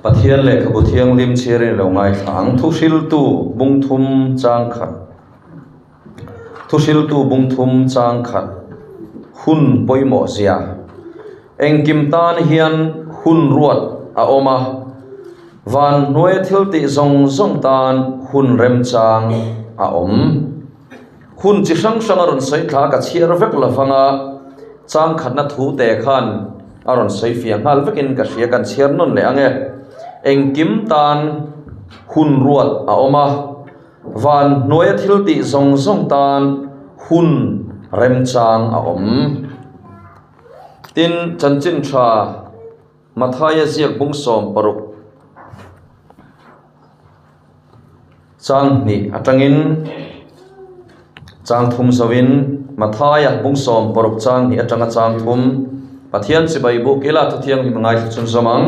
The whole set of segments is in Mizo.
Pathian lehkhabu thianghlim chhiarin i lo ngaithla ang. Thuhriltu bungthum chang khat Thuhriltu bungthum chang khat hun pawimawh zia Engkim tan hian hun ruat a awm a, van hnuaia thil tih zawng zawng tan hun remchang a awm. Hun chi hrang hrang a rawn sawi thla ka chhiar vek lo vang a, chang khatna thu te khan a rawn sawi fiah nghal vekin ka hria kan chhiar nawn leh ang e. Engkim tan hun ruat a awm a, van hnuaia thil tih zawng zawng tan hun remchang a awm. Tin, chanchin tha Mathaia ziak bung 60 chang hnih atangin chang thum zoin Mathaia bung 60 chang hnih atanga chang thum Pathian chibai buk ila thuthianghlim a ngaithla chhun zawm ang.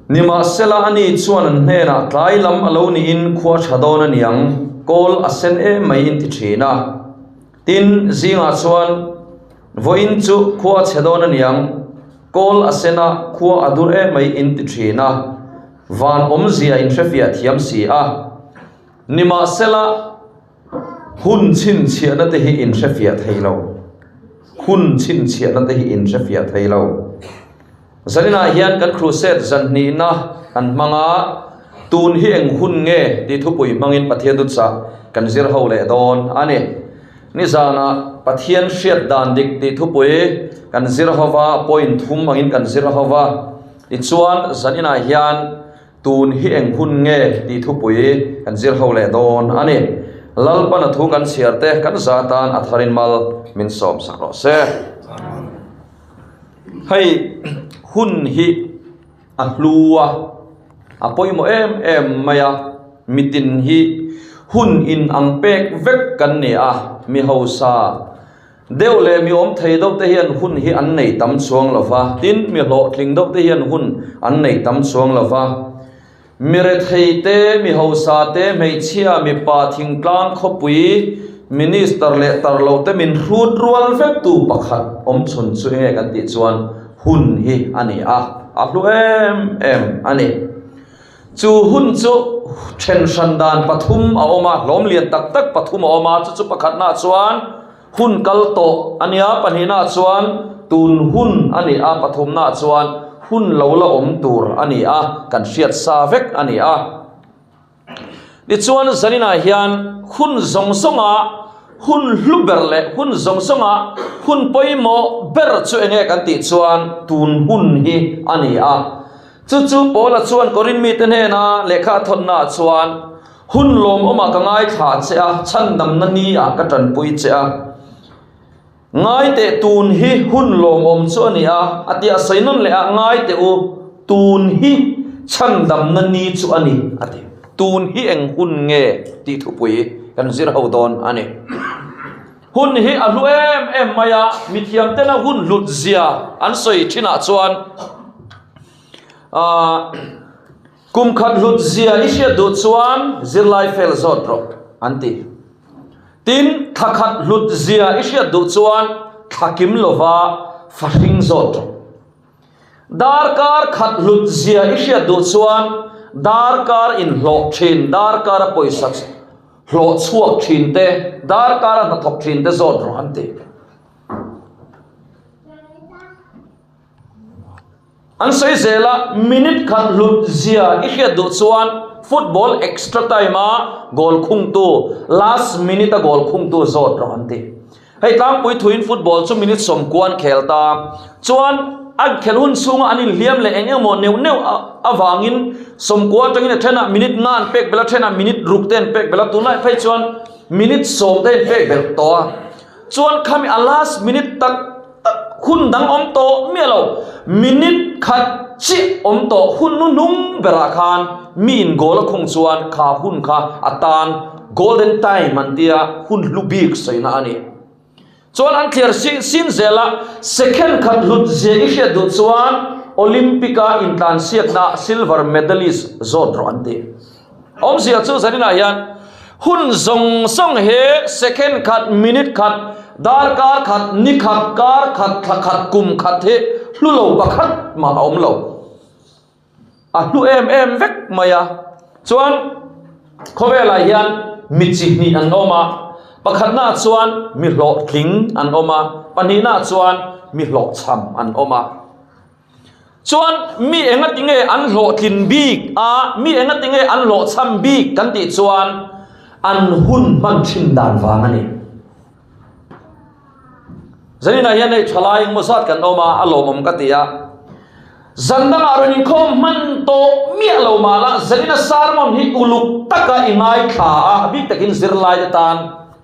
Nimahsela ani chuan an hnenah tlai lam a lo niin khua tha dawn a niang, kawl a sen em mai in ti thin a. Tin, zingah chuan vawiin chu khua a chhe dawn a niang, kawl a sen a, khua a dur em mai in ti thin a. Van awmzia in hrefiah thiam si a. Nimahsela hun chhinchhiahna te hi in hrefiah thei lo. Hun chhinchhiahna te hi in hrefiah thei lo. Zaninah hian kan crusade zan hnihna kan hmang a, tun hi eng hun nge tih thupui hmangin Pathian duchah kan zir ho leh dawn a ni. Nizanah Pathian hriat dan dik tih thupui kan zir ho va, point thum angin kan zir ho va. Tichuan zaninah hian tun hi eng hun nge tih thupui kan zir ho leh dawn a ni. Lalpan a thu kan chhiar te kan za tan a tharin mal min sawm sak rawh se. Hei hun hi a hlu a, a pawimawh em em mai a, mitin hi hun in ang pek vek kan ni a, mi hausa deuh leh mi awm thei deuh te hian hun hi an nei tam chuang lo va, tin mi hlawhtling deuh te hian hun an nei tam chuang lo va, Mi rethei te, mi hausa te, hmeichhia, mipa, thingtlang, khawpui, minister leh tar lo te min hrut rual vek tu pakhat awm chhun chu enge kan tih chuan hun hi a ni a, a hlu em em a ni. Chu hun chu then hran dan pathum a awm a, hlawm lian tak tak pathum a awm a, chu chu pakhatnaah chuan Hun kal tawh a nia, pahnihnaah chuan tun hun a ni a, pathumnaah chuan hun lo la awm tur a ni a, kan hriat sa vek a ni a. Tichuan zaninah hian hun zawng zawnga hun hlu ber leh hun zawng zawnga hun pawimawh ber chu enge kan tih chuan tun hun hi a ni a. Chu chu Paula chuan Korin mite hnena lehkha a thawnnaah chuan Hun lawmawmah ka ngaithla che a, chhandamna ni ah ka tanpui che a. Ngaiteh tun hi hun lawmawm chu a ni a, a ti a sawi nawn leh a, ngaiteh u, tun hi chhandamna ni chu a ni, a ti. Tun hi eng hun nge tih thupui kan zir ho dawn a ni. Hun hi a hlu em em mai a, mithiam tena hun hlut zia an sawi thinah chuan, aah, Kum khat hlut zia i hriat duh chuan zirlai fel zawt rawh, an ti. Tin, thla khat hlut zia i hriat duh chuan thla kim lova fa hring zawt rawh. Darkar khat hlut zia i hriat duh chuan darkar inhlawh thin, darkara pawisa hlawh chhuak thin te, darkara hnathawk thin te zawt rawh, an ti. An sawi zel a, minute khat hlut zia i hriat duh chuan football extra time a goal khungtu, last minute a goal khungtu zawt rawh an ti. Hei tlangpui thuin football chu minute 90 an khel ta chuan an khelh hun chhunga an inhliam leh eng emaw neuh neuh avangin 90 atangin a thenah minute nga an pek belh a, thenah minute ruk te an pek belh a, tunlai phei chuan minute 10 te an pek belh tawh a. Chuan khami a last minute tak tak hun dang awm tawh miah lo, minute khat chiah awm tawh hun hnuhnung berah khan mi in goal a khung chuan kha hun kha a tan golden time an tia hun hlu bik sawina a ni. Chuan an thliar sin sin zel a, second khat hlut zia i hriat duh chuan Olympic a intlansiakna silver medalist zawt rawh an ti. Awmzia chu zaninah hian hun zawng zawng he second khat, minute khat, darkar khat, ni khat, kar khat, thla khat, kum khat hi hlu lo pakhat mah a awm lo. A hlu em em vek mai a. Chuan khawvelah hian mi chi hnih an awm a, pakhatnaah chuan mi hlawhtling an awm a, pahnihnaah chuan mi hlawhchham an awm a. Chuan mi enga tinge an hlawhtlin bik a, mi enga tinge an hlawhchham bik kan tih chuan an hun hman thin dan vang a ni. Zaninah hian hei thalai engmaw zat kan awm a, a lawmawm ka ti a. Zan dangah rawn inkhawm hman tawh miah lo mah la, zanina sermon hi uluk taka i ngaithla a, a bik takin zirlai te tan,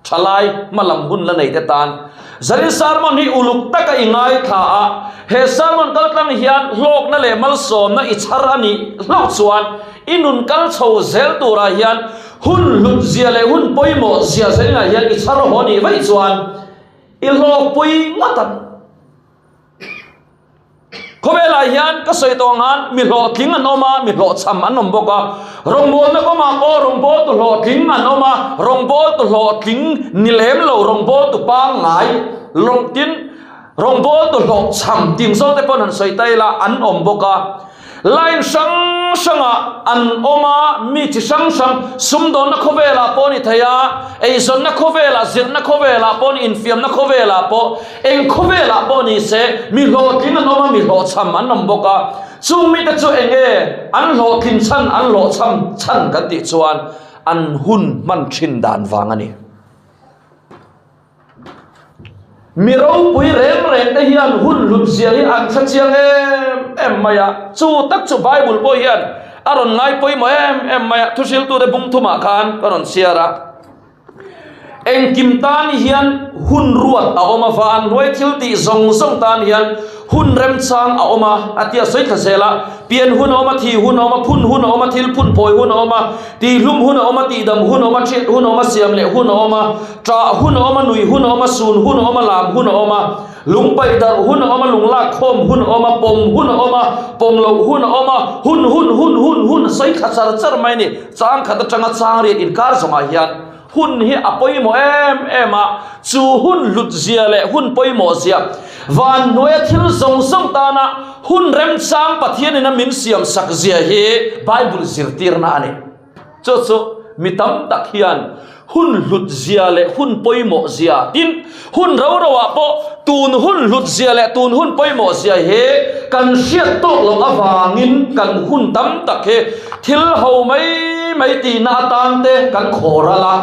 thalai hmalam hun la nei te tan. Zanin sermon hi uluk taka i ngaithla a, he sermon kaltlang hian hlawkna leh malsawmna i chhar a nih hlauh chuan i nun kal chho zel turah hian Hun hlut zia leh hun pawimawh zia zaninah hian i chhar haw nih vaih chuan i hlawkpui ngawt ang. Khawvelah hian ka sawi tawh ang han mi hlawhtling an awm a, mi hlawhchham an awm bawk a. Rawngbawlna kawngah pawh rawngbawltu hlawhtling an awm a, rawngbawltu hlawhtling ni lem lo rawngbawltu pangngai lawng tin rawngbawltu hlawhchham ting zawng te pawn han sawi ta ila an awm bawk a. Line hrang hrangah an awm a, mi chi hrang hrang, sumdawnna khawvelah pawh a ni thei a, eizawnna khawvelah, zirna khawvelah pawh a ni, infiamna khawvelah pawh, eng khawvelah pawh ni se, mi hlawhtling an awm a, mi hlawhchham an awm bawk a. Chung mite chu eng nge an hlawhtlin chhan, an hlawhchham chhan kan tih chuan an hun hman thin dan vang a ni. Mi ropui reng reng te hian hun hlut zia hi an hre chiang em em mai a, chu tak chu Bible pawh hian a rawn ngai pawimawh em em mai a, thuhriltute bung thumah khan ka rawn chhiar a. Engkim tan hian hun ruat a awm a, van hnuai thil tih zawng zawng tan hian hun remchang a awm a, a ti a sawi thla zel a, pian hun a awm a, thi hun a awm a, phun hun a awm a, thil phun phawi hun a awm a, tihlum hun a awm a, tihdam hun a awm a, thiat hun a awm a, siam leh hun a awm a, Ṭah hun a awm a, nui hun a awm a, sun hun a awm a, lam hun a awm a, lung paih darh hun a awm a, lung lak khawm hun a awm a, pawm hun a awm a, pawm loh hun a awm a, hun hun hun hun hun sawi thla char char mai a ni. Chang khat aṭanga chang riat inkar zawngah hian hun hi a pawimawh em em a, chu hun hlut zia leh hun pawimawh zia van hnuaia thil zawng zawng tana hun remchang Pathianin a min siam sak zia hi Bible zirtirna a ni. Chu chu mi tam tak hian hun hlut zia leh hun pawimawh zia tin hun ro ro ah pawh tun hun hlut zia leh tun hun pawimawh zia hi kan hriat tawk loh avangin kan hun tam tak hi thil ho mai mai tihna atan te kan khaw ral a.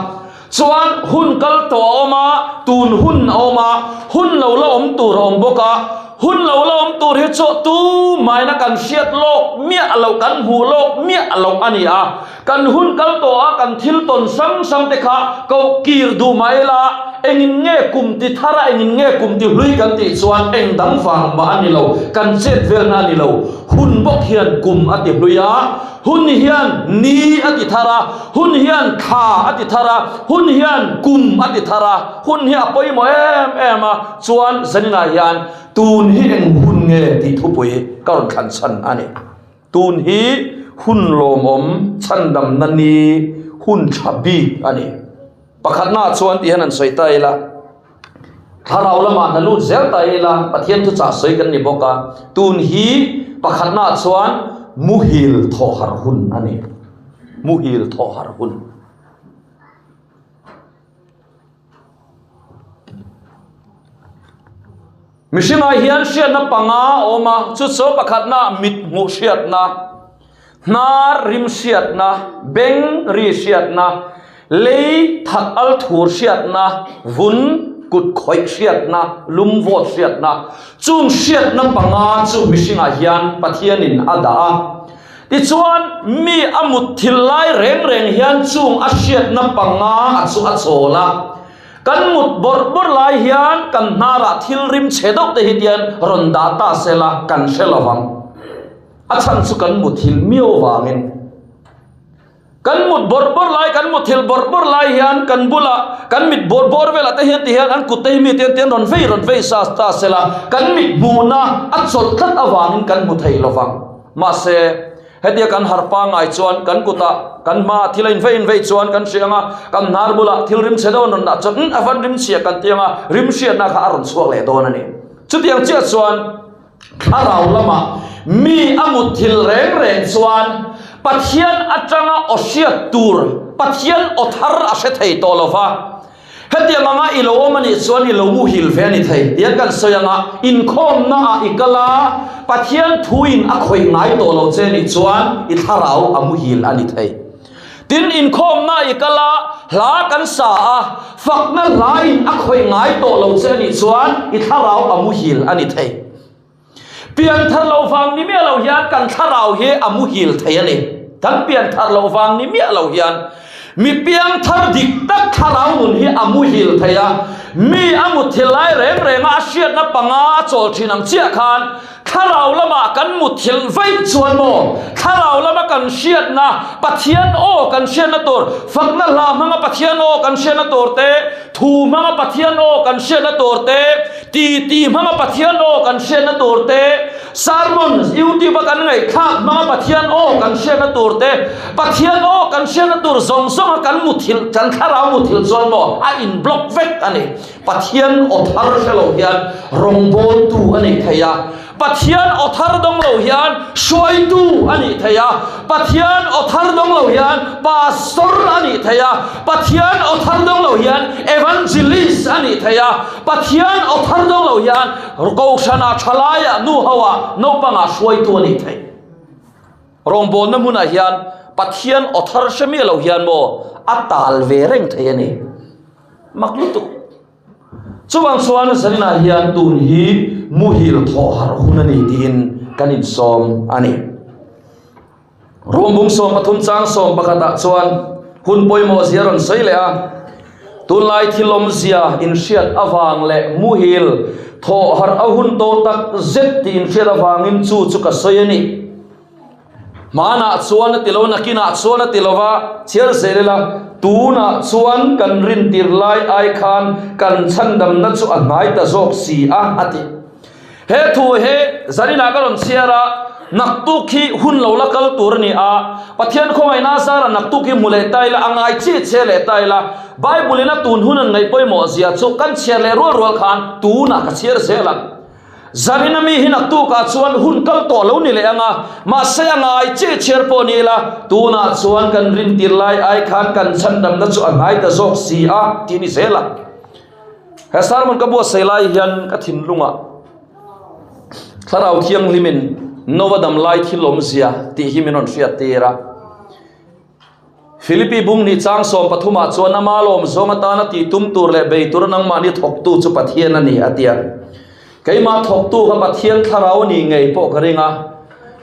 Chuan hun kal tawh a awm a, tun hun a awm a, hun lo la awm tur a awm bawk a, hun lo la awm tur hi chu tumaina kan hriat lawk miah loh, kan hmuh lawk miah loh a ni a. Kan hun kal tawh a kan thil tawn hrang hrang te kha koh kir duh mah ila, engin nge kum ti thar a, engin nge kum ti hlui kan tih chuan eng dang vang mah a ni lo, kan chet velna a ni lo. Hun bawk hian kum a ti hlui a. Hun hian ni a ti thar a, hun hian thla a ti thar a, hun hian kum a ti thar a, hun hi a pawimawh em em a, chuan zaninah hian tun hi eng hun nge tih thupui ka rawn thlan chhan a ni. Tun hi hun lawmawm chhandamna ni hun tha bik a ni. Pakhatnaah chuan tih hian an sawi ta ila, Thlarau lamah hna lut zel ta ila, Pathian thuchah sawi kan ni bawk a, tun hi pakhatnaah chuan muhil thawh harh hun a ni. Muhil thawh harh hun. Mihringah hian hriatna panga a awm a, chu chu pakhatnaah mit hmuh hriatna, hnar rim hriatna, beng ri hriatna, lei that al thur hriatna, vun kut khawih hriatna, lum vawt hriatna. Chung hriatna panga chu mihringah hian Pathianin a dah a. Tichuan, mi a mut thil lai reng reng hian chung a hriatna panga a chu a chawl a. Kan mut bawrh bawrh lai hian kan hnarah thil rim chhe deuh te hi tian rawn dah ta se la kan hre lo vang. A chhan chu kan muthilh miau vangin. Kan mut bawrh bawrh lai, kan muthilh bawrh bawrh lai hian kan bulah kan mit bawr bawr velah te hian ti hian an kut te hi mi te hian rawn vei rawn vei sa ta se la kan mit hmuhna a chawlh tlat avangin kan hmu thei lo vang. Mahse. Hetia kan harh pangngai chuan kan kutah kan hmaah thil a invei invei chuan kan hria ang a, kan hnar bulah thil rim chhe deuh an rawn dah chuan umm a van rim chhia kan ti ang a, rim hriatna kha a rawn chhuak leh dawn a ni. Chutiang chiah chuan Thlarau lama mi a mutthil reng reng chuan Pathian atanga aw hriat tur, Pathian aw thar a hre thei tawh lo va. Hetiang anga i lo awm a nih chuan i lo muhil ve a ni thei tiang kan sawi anga inkhawmnaah i kal a, Pathian thuin a khawih ngai tawh lo che nih chuan i thlarau a muhil a ni thei. Tin, inkhawmna i kal a, hla kan sa a, fakna hlain a khawih ngai tawh lo che a nih chuan i thlarau a muhil a ni thei. Pianthar loh vang ni miah lo hian kan thlarau hi a muhil thei a ni. Kan pianthar loh vang ni miah lo hian mi piangthar dik tak thlarau nun hi a muhil thei a. Mi a mutthil lai reng renga a hriatna panga a chawl thin ang chiah khan Thlarau lamah kan mutthilh vaih chuan maw? Thlarau lama kan hriatna, Pathian aw kan hriatna tur, fakna hla hmanga Pathian aw kan hriatna tur te, thu hmanga Pathian aw kan hriatna tur te, titi hmanga Pathian aw kan hriatna tur te, sermon YouTube a kan ngaihthlak hmanga Pathian aw kan hriatna tur te, Pathian aw kan hriatna tur zawng zawnga kan mutthilh, kan thlarau mutthilh chuan maw a in block vek a ni. Pathian aw thar hre lo hian rawngbawltu a nih theih a, Pathian aw thar dawng lo hian hruaitu a nih theih a, Pathian aw thar dawng lo hian pastor a nih theih a, Pathian aw thar dawng lo hian evangelist a nih theih a, Pathian aw thar dawng lo hian kohhranah thalaiah nu hoah naupangah hruaitu a nih theih. Rawngbawlna hmunah hian Pathian aw thar hre miah lo hian maw a tal ve reng thei a ni. Mak lutuk. Chuvang chuan zaninah hian tun hi muhil thawh harh hun a ni tiin kan insawm a ni. Rumbung 13 chang 11 ah chuan hun pawimawh zia rawn sawi leh a, tunlai thil awmzia inhriat avang leh muhil thawh harh a hun tawh tak zet tih inhriat avangin chu chu ka sawi a ni. Hmanah chuan a ti lo, nakinah chuan a ti lo va, chhiar zel ila, tunah chuan kan rintir lai ai khan kan chhandamna chu a hnai ta zawk si a, a ti. He thu hi zaninah ka rawn chhiar a, naktuk hi hun lo la kal tur a ni a, Pathian khawngaihna zara naktuk hi hmu leh ta ila, a ngai chiah che leh ta ila, Bible-in a tun hun an ngaih pawimawh zia chu kan chhiar leh rual rual khan tunah ka chhiar zel ang. Zanin a mi hi naktukah chuan hun kal tawh lo ni leh ang a, mahse a ngai chiah chhiar pawh ni ila, tunah chuan kan rintir lai ai khan kan chhandamna chu a hnai ta zawk si a, tih a ni zel a. He sermon ka buatsaih lai hian ka thinlungah Thlarau Thianghlimin Nova dam lai thil awmzia tih hi min rawn hriattir a. Philippi bung ni chang 13 ah chuan ama lawm zawng atana tih tum tur leh bei tur nangmahni thawktu chu Pathian a ni a ti a. Keimah thawktu kha Pathian thlarau a ni ngei pawh ka ring a.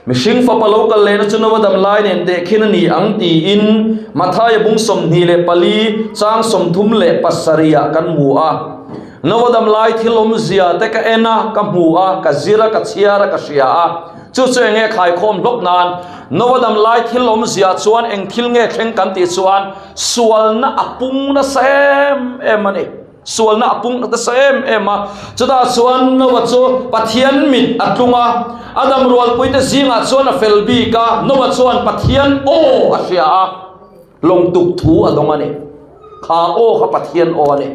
Mihring fapa lo kal lehna chu Nova dam lai nen tehkhin a ni ang tiin Mathaia bung 24 chang 37 ah kan hmu a. Nova dam lai thil awmzia te ka en a, ka hmu a, ka zir a, ka chhiar a, ka hria a. Chu chu enge khaikhawm hlawk nan Nova dam lai thil awmzia chuan eng thil nge thleng kan tih chuan sualna a pung nasa em em a ni. Sualna a pung nasa em em a. Chutah chuan Nova chu Pathian mit a tlung a, a dam rualpuite zingah chuan a fel bik a, Nova chuan Pathian aw a hria a, lawngtuk thu a dawng a ni. Kha aw kha Pathian aw a ni.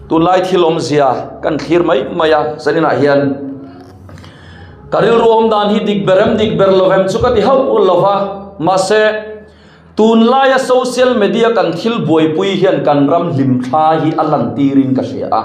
Tunlai thil awmzia kan thlir mai mai a, zaninah hian ka rilru awm dan hi dik ber em dik ber lo em chu ka ti hauh lo va, mahse tunlaia social media kan thil buaipui hian kan ram hlimthla hi a lantirin ka hria a.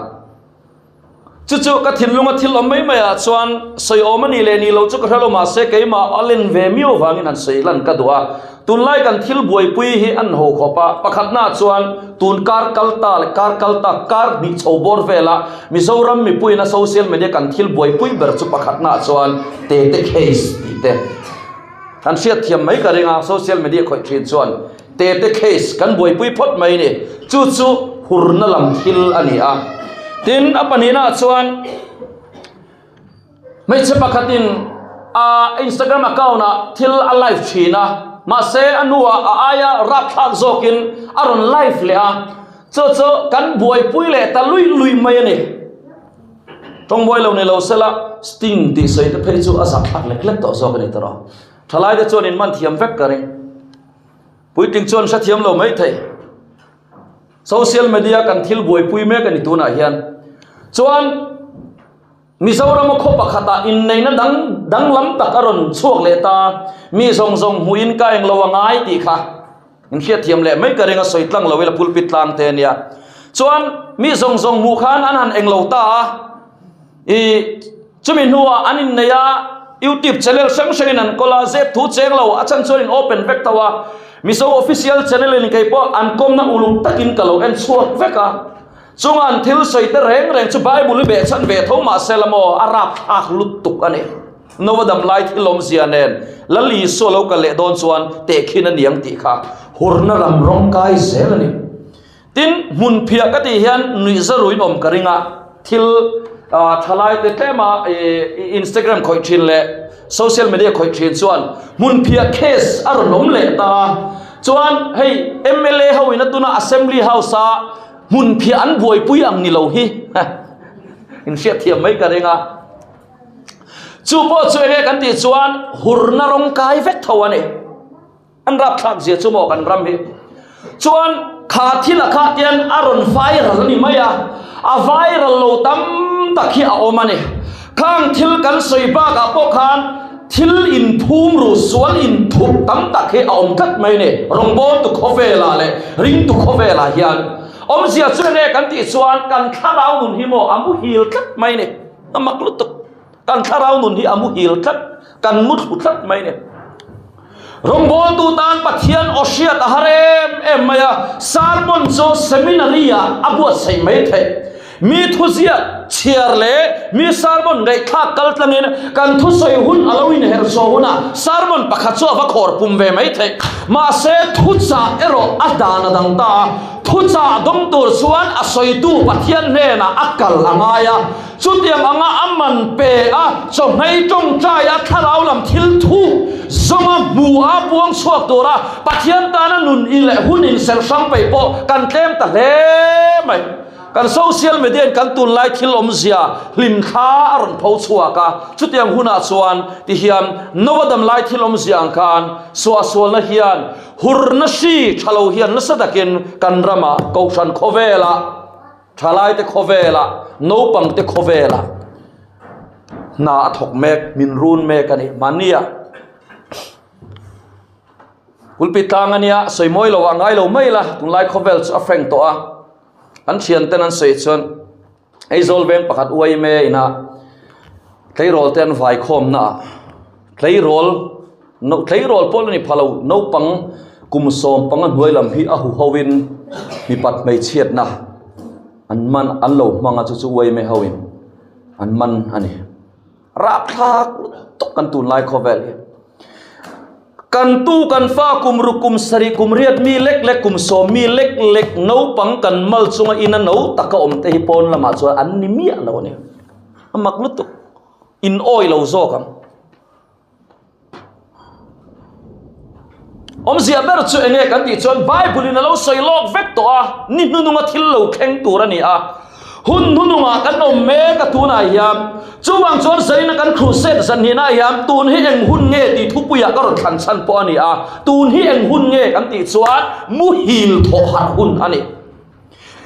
Chu chu ka thinlunga thil awm mai maiah chuan sawi awm a nih leh nih loh chu ka hre lo mahse keimah a len ve miau vangin han sawi lan ka duh a. Tunlai kan thil buaipui hi an ho khawp a, pakhatnaah chuan tun kar kal ta leh kar kal ta kar hnih chho bawr vela Mizoram mipuiin a social media kan thil buaipui ber chu pakhatnaah chuan Tete case tih te kan hriatthiam mai ka ring a, social media khawih thin chuan Tete case kan buaipui phawt mai ni. Chu chu hurna lam thil a ni a. Tin, a pahnihnaah chuan hmeichhe pakhatin a Instagram account-ah thil a live thin a, mahse a hnuah a aia rapthlak zawkin a rawn live leh a. Chu chu kan buaipui leh ta luih luih mai a ni. Tawngbuai lo ni lo sela sting tih sawi te phei chu a zahthlak lek lek tawh zawk a ni tawh. Thalaite chuan inman thiam vek ka ring. Puitling chuan hrethiam lo mai thei. Social media kan thil buaipui mek a ni tunah hian. Chuan. Mizorama khaw pakhatah inneihna dang danglam tak a rawn chhuak leh ta. Mi zawng zawng hmuhin ka englo a ngai tih kha in hriatthiam leh mai ka ring a, sawi tlang lo ila pulpit tlang te ania. Chuan mi zawng zawng hmuh khan an han englo ta a, ih chumi hnuah an inneih a, YouTube channel hrang hrangin an kawl a, zep thu cheng lo a chan chuan in open vek tho a. Mizo official channel in keipawh an kawmna uluk takin ka lo en chhuak vek a. Chunga an thil sawi te reng reng chu Bible i behchhan ve tho mah se la maw, a rapthlak lutuk a ni. Noa dam lai thil awmzia nen Lal Isua lo kal leh dawn chuan tehkhin a niang tih kha hurna lam rawng kai zel a ni. Tin, hmun phiah ka tih hian nuihza ruin awm ka ring a, thil thalai te tlema Instagram khawih thin leh social media khawih thin chuan hmun phiah case a rawn awm leh ta a. Chuan hei mla ho in a tuna Assembly House a Hmun phiah an buaipui ang ni lo hi in hriat thiam mai ka ring a. Chu pawh chu enge kan tih chuan hurna rawng kai vek tho a ni. An rapthlak zia chu maw kan ram hi. Chuan kha thil a kha tian a rawn viral a ni mai a, a viral lo tam tak hi a awm a ni. Khang thil kan sawi bakah pawh khan thil inphum ru sual inthup tam tak hi a awm tlat mai ni. Rawngbawltu khawvelah leh ringtu khawvelah hian awmzia chu enge kan tih chuan kan thlarau nun hi maw a muhil tlat mai ni. A mak lutuk. Kan thlarau nun hi a muhil tlat, kan mu thlu tlat mai ni. Rawngbawltu tan Pathian aw hriat a har em em mai a, sermon chu seminary ah a buatsaih mai theih. Mi thuziak chhiar leh mi sermon ngaihthlak kal tlangin kan thusawi hun a lo inher chhuah hunah sermon pakhat chu a va khawr pum ve mai theih. Mahse, thuchah erawh a dan a dang ta a, thuchah dawng tur chuan a sawitu Pathian hnenah a kal a ngai a. Chutiang anga a man pe a, chawhmei tawngtai a thlarau lam thil thuk zawnga hmu a puang chhuak tura Pathian tana nun i leh hun inserh hrang peih pawh kan tlem ta hle mai. Kan social media in kan tunlai thil awmzia hlimthla a rawn pho chhuak a, chutiang hunah chuan ti hian Noa damlai thil awmzia ang khan suahsualna hian hurna hri tha lo hian nasa takin kan ramah Kohhran khawvelah, thalaite khawvelah, naupangte khawvelah hna a thawk mek, min run mek a ni. Mahnia Pulpit tlang a nia, sawi mawi lo ah ngai lo mai la, tunlai khawvel chu a frank tawh a. An thianten an sawi chuan Aizawl veng pakhat uaime ina tleirawl te an vai khawmna ah tleirawl tleirawl pawh la ni pha lo naupang kum 15 hnuai lam hi a huho in mipat hmeichhiatna an man an lo hmang a chu chu uaime ho in an man a ni. Rapthlak lutuk kan tunlai khawvel hi. Kan tu kan fa kum ruk kum sarih kum riat mi lek lek kum sawm mi lek lek naupang kan mal chunga ina no taka awm te hi pawn lamah chuan an ni miah lo a ni. A mak lutuk. In awi lo zawk ang. Awmzia ber chu enge kan tih chuan Bible in a lo sawi lawk vek tawh a, ni hnununga thil lo thleng tur a ni a. Hun hnunungah kan awm mek a tunah hian. Chuvang chuan zaina kan crusade zan hnihnaah hian tun hi eng hun nge tih thupuiah ka rawn thlan chhan pawh a ni a. Tun hi eng hun nge kan tih chuan muhil thawh harh hun a ni.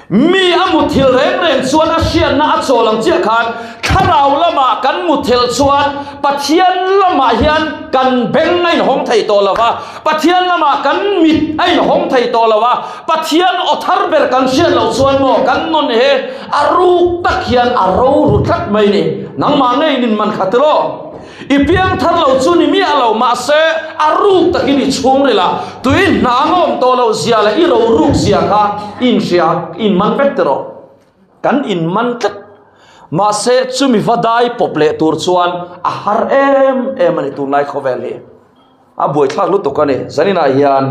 Mi a muthilh reng reng chuan a hriatna a chawl ang chiah khan thlarau lamah kan muthilh chuan Pathian lamah hian kan beng a inhawng thei tawh lo va, Pathian lamah kan mit a inhawng thei tawh lo va, Pathian aw thar ber kan hriat loh chuan maw kan nawn he a ruk tak hian a ro ru tlat mai ni. Nangmah ngeiin in man khat elaw? I piang thar lo chu ni miah lo, mahse a ruk takin i chhungril a, tui hna ngawm tawh loh zia leh i ro ruk zia kha i inhria, i inman vek tiraw? Kan inman tlat. Mahse chumi va dai pawp leh tur chuan a har em em a ni tunlai khawvel hi. A buaithlak lutuk a ni. Zaninah hian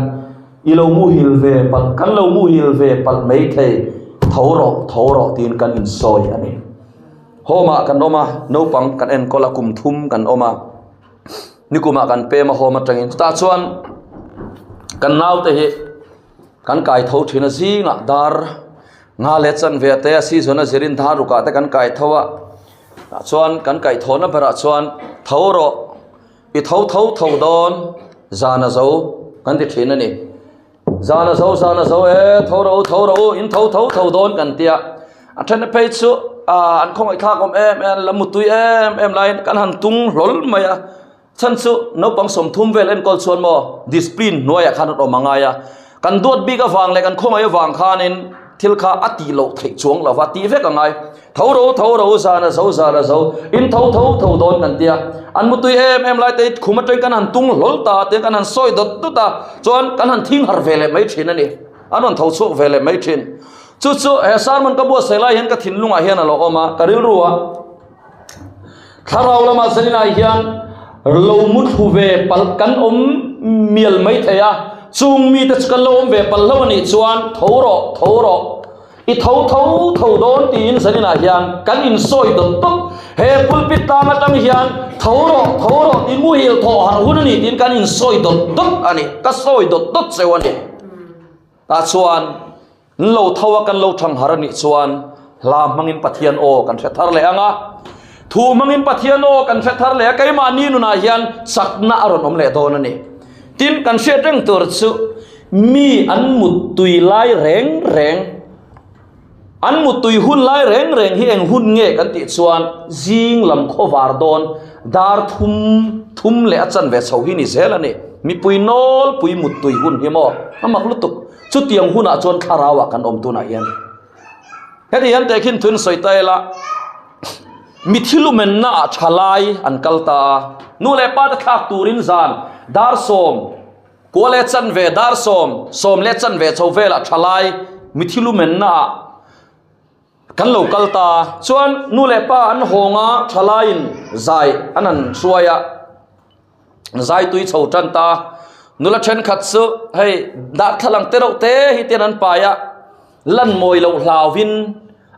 i lo muhil ve palh, kan lo muhil ve palh mai thei, tho rawh, tho rawh tiin kan insawi a ni. Home ah kan awm a, naupang kan enkawl a, kum thum kan awm a, nikumah kan pem a home atangin chutah chuan kan naute hi kan kai tho thin a zingah dar nga leh chanve te a season a zirin dar rukah te kan kai tho a, tah chuan kan kaih thawhna berah chuan tho rawh i tho tho tho dawn zan a zo kan ti thin a ni. Zan a zo zan a zo e tho ro tho ro in tho tho tho dawn kan tia a then phei chu. an khawngaih thlak awm em em an la mutui em em laiin kan han tung hlawl mai a chhan chu naupang 30 vel enkawl chuan maw discipline hnuaiah khan an awm a ngai a kan duat bik avang leh kan khawngaih avang khanin thil kha a tih loh theih chuang lo va tih vek a ngai. Tho ro tho ro zan a zo zan a zo in tho tho tho dawn kan tia an mutui em em lai te khum atang kan han tung hlawl ta te kan han sawi dawt dawt a chuan kan han thing har ve leh mai thin a ni an rawn tho chhuak ve leh mai thin chu chu he sermon ka buatsaih lai hian ka thinlungah hian a lo awm a ka rilru a thlarau lamah zaninah hian lo mu thlu ve palh kan awm mial mai thei a chung mite chu kan lo awm ve palh hlauh a nih chuan tho rawh tho rawh I tho tho tho dawn tiin zaninah hian kan insawi dawt dawt. He pulpit tlang atang hian tho rawh tho rawh tiin muhil thawh harh hun a ni tiin kan insawi dawt dawt a ni. Ka sawi dawt dawt cheu a ni. Tah chuan an lo tho a kan lo thang harh a nih chuan hla hmangin Pathian aw kan hre thar leh ang a. Thu hmangin Pathian aw kan hre thar leh a, keimahni nunah hian chakna a rawn awm leh dawn a ni. Tin, kan hriat reng tur chu Mi an muttui lai reng reng, an muttui hun lai reng reng hi eng hun nge kan tih chuan zing lam khawvar dawn dar thum thum leh a chanve chho hi ni zel a ni. Mipui nawlpui muttui hun hi maw a mak lutuk. Chutiang hunah chuan thlarauah kan awm tunah hian. Heti hian tehkhin thun sawi ta ila, mi thilumenna ah tha lai an kal ta a, nu leh pa te thlak turin zan dar 10, Kua leh chanve dar 10, 10 leh chanve chho velah thalai mithi lumenna ah kan lo kal ta. Chuan nu leh pa an hawng a, thalaiin zai an han hruai a, zai tui chho tan ta. Nula thenkhat chu hei darthlalang te reuh te hi ten an pai a, lan mawi loh hlauhin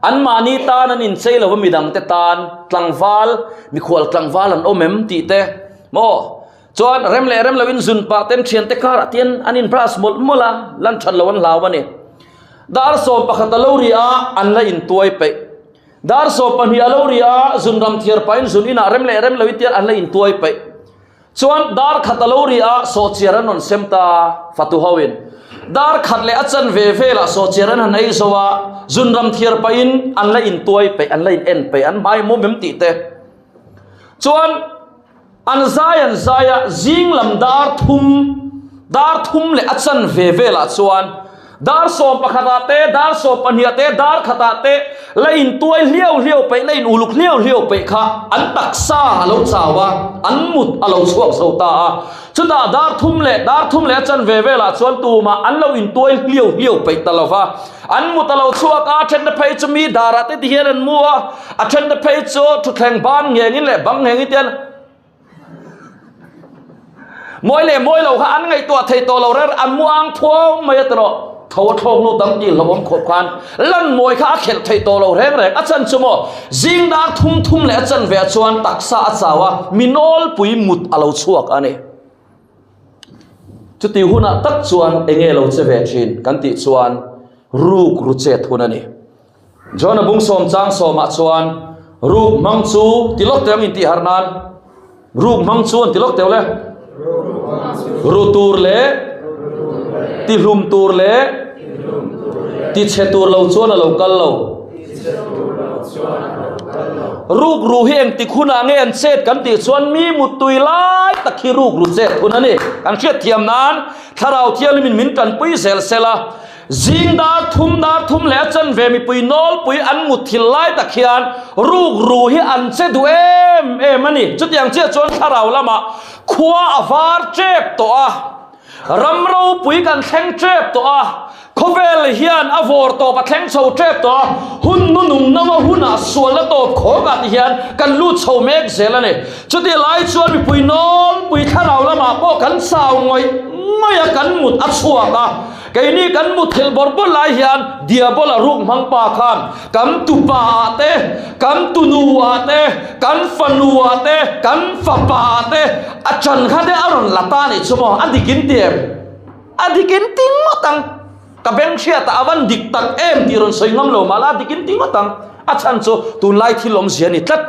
anmahni tan an inchei lo va midangte tan tlangval mikhual tlangval an awm em tih te maw Chuan rem leh rem loin zun pah ten thiante karah tian an in brush mawlh mawlh a, lan that lo an hlau a ni. Dar 11 a lo ri a, an la intuai peih. Dar 12 a lo ri a, zun ram thiar pahin zun inah rem leh rem loin tian an la intuai peih. Chuan dar khat a lo ri a, sawhchiar an rawn sem ta fatu hoin. Dar khat leh a chanve velah sawhchiar an han ei zo a, zun ram thiar pahin an la intuai peih, an la in en peih, an hmai mawm em tih te. Chuan. An zai an zai a, zing lam dar thum, dar thum leh a chanve velah chuan dar 11 ah te, dar 12 ah te, dar khat ah te la intuai hliau hliau peih, la in uluk hliau hliau peih kha an taksa a lo chau a, an mut a lo chhuak zo ta a. Chutah dar thum leh dar thum leh a chanve velah chuan tumah an lo intuai hliau hliau peih ta lo va. An mut a lo chhuak a, a then te phei chu mi darah te ti hian an mu a, a then te phei chu thutthleng ban nghengin leh bang nghengin te hian mawi leh mawi lo kha an ngaihtuah thei tawh lo reng an mu ang phuau mai a tawh tho a thlawk lut ang tih hlauhawm khawp khan lan mawi kha a khelh thei tawh lo reng reng a chan chu maw zing dar thum thum leh a chan ve ah chuan taksa a chau a mi nawlpui mut a lo chhuak a ni. Chuti hunah tak chuan enge lo che ve thin kan tih chuan ruk ru chet hun a ni. John-a bung sawm chang sawmah chuan ruk hmang chu ti lawk teh ang intih harh nan ruk hmang chu an ti lawk teh le. Ru tur leh ti hlum tur leh ti chhe tur lo chuan a lo kal lo. Rukru hi engtik hunah nge an chet kan tih chuan mi muttui lai tak hi rukru chet hun a ni. Kan hriat thiam nan Thlarau Thianghlimin min tanpui zel sel a, zing dar thum dar thum leh a chanve mipui nawlpui an mutthil lai tak hian rukru hi an che duh em em a ni. Chutiang chiah chuan Thlarau lamah khua a var tep tawh a. Ram ropui kan thleng tep tawh a, khawvel hian a vawr tawp a thleng chho tep tawh a, hun nunung naua hunah sualna tawp khawkah ti hian kan lut chho mek zel a ni. Chutih lai chuan mipui nawlpui thlarau lamah pawh kan chau ngawih ngawih a, kan mut a chhuak a. Keini kan mut thil bawrh bawrh lai hian Diabola ruk hmang pa khan kan tupa ah te, kan tunu ah te, kan fanu ah te, kan fapa ah te a chan kha te a rawn la ta nih chu maw? A dik in ti em? A dik in ti ngawt ang. Ka beng hriat ah a van dik tak em tih rawn sawi ngam lo mah la a dik in ti ngawt ang. A chhan chu tunlai thil awmzia a ni tlat.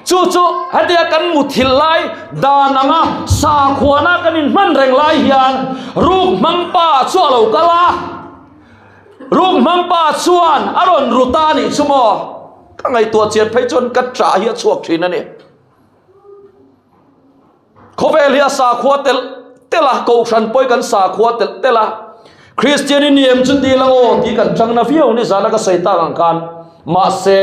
Chu chu hetia kan muthilh lai dan anga sakhuana kan inhman reng lai hian ruk hmang pa chu a lo kal a. Ruk hmang pa chuan a rawn ru ta a nih chu maw? Ka ngaihtuah chian phei chuan ka ṭah hi a chhuak ṭhin a ni. Khawvel hi a sakhua telh telh a, Kohhran pawh hi kan sakhua telh telh a. Kristian i ni em chu ti la aw tih kan changna viau ni zana ka sawi tak ang khan. Mahse,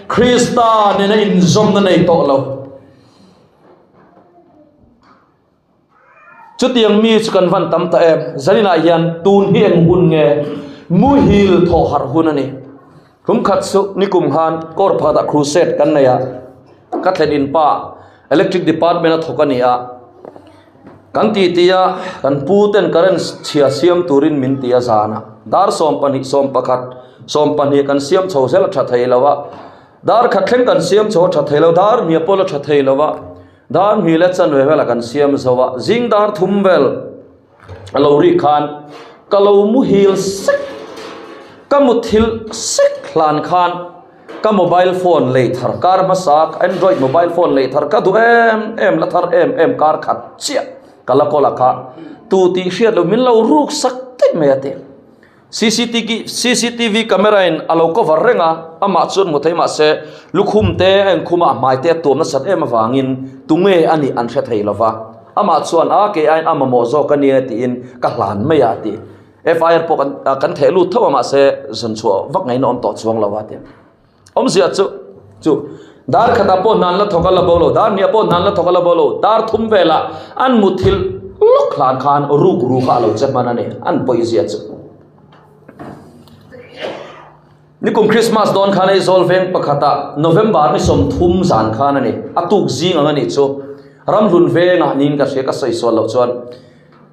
Krista nena inzawmna nei tawh lo. Chutiang mi chu kan van tam ta em? Zaninah hian tun hi eng hun nge? Muhil thawh harh hun a ni. Kum khat chu nikum khan kawr pakhatah crusade kan nei a, ka thlen in pa electric department a thawk a ni a, kan titi a, kan pu ten current chhia siam turin min ti a zan a, dar 12, 11, 12 kan siam chho zel a tha thei lo a, dar khat thleng kan siam chho a tha thei lo, dar hmia pawh la tha thei lo a. Dar hnih leh chanve velah kan siam zo a, zing dar thum vel a lo rik khan ka lo muhil sek, ka muthilh sek hlan khan ka mobile phone lei thar kar hmasa android mobile phone lei thar ka duh em em la thar em em kar khat chiah ka la kawl a kha tu tih hriat loh min lo ruk sak daih mai a ti. Cctv camera in a lo cover reng a, amah chuan hmu thei mahse lukhum te a inkhum a, a hmai te a tuam nasat em avangin tunge a nih an hre thei lova, amah chuan a kei aiin a mamawh zawk a nia tiin ka hlan mai a ti. FIR pawh kan kan theh lut tho a mahse zun chhuah vak ngaihna awm tawh chuang lo a ti. Awmzia chu chu dar khatah pawh hnan la thawk a la bo lo, dar hniah pawh hnan la thawk a la bo lo, dar thum velah an muthilh lawk hlan khan ruk ruk a lo che hman a ni, an pawizia chu. Nikum Christmas dawn khan Aizawl veng pakhatah November ni 30 zan khan a ni, a tuk zing ang a nih chu, Ramhlun vengah niin ka hria ka sawi sual loh chuan